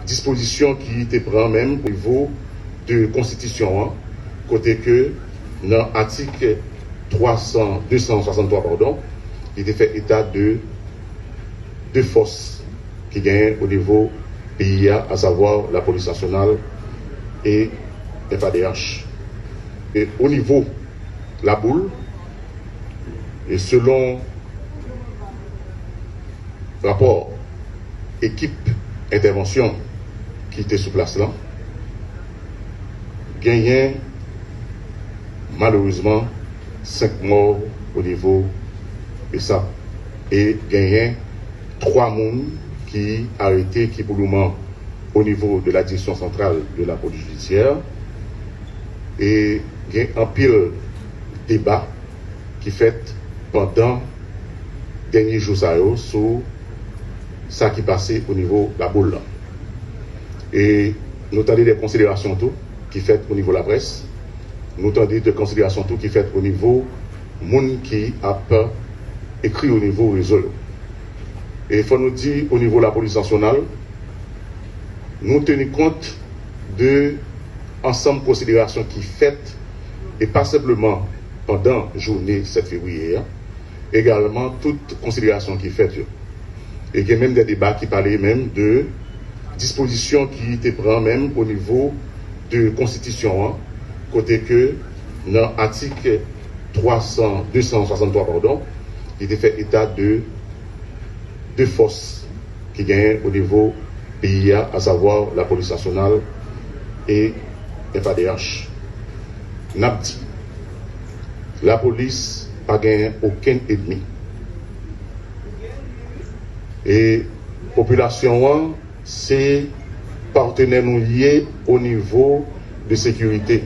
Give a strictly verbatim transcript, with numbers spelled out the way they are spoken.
dispozisyon ki te pran menm o nivo de konstitisyon an, kote ke nan atik twa san, de san swasanntwa, padon, li te fè eta de de fòs ki genyen o nivo peyi a, asavwa lapolis nasyonal e F A D H. E o nivo Laboul, e selon rapò ekip entèvansyon ki te sou plas lan, genyen malerezman senk mò o nivo BSAP e genyen twa moun ki arete, ki pou le moman o nivo de la Direction Centrale de la Police Judiciaire. E gen anpil deba ki fèt pandan dènye jou sa yo sou sa ki pase o nivo Laboul lan. E nou tande de konsiderasyon tou ki fèt o nivo laprès. Nou tande de konsiderasyon tou ki fèt o nivo moun ki ap ekri o nivo rezo yo. E fò nou di, o nivo lapolis nasyonal, nou teni kont de ansanm konsiderasyon ki fèt, e pa senpleman pandan jounen sèt fevriye a, egalman tout konsiderasyon ki fèt yo. E gen menm de deba ki pale menm de dispozisyon ki te pran menm o nivo de konstitisyon an, kote ke nan atik twa san, de san swasanntwa, padon, li te fè eta de de fòs ki genyen o nivo peyi a, asavwa lapolis nasyonal e F A D H. N ap di, lapolis pa genyen okenn enmi. E popilasyon an se patnè nou ye o nivo de sekirite.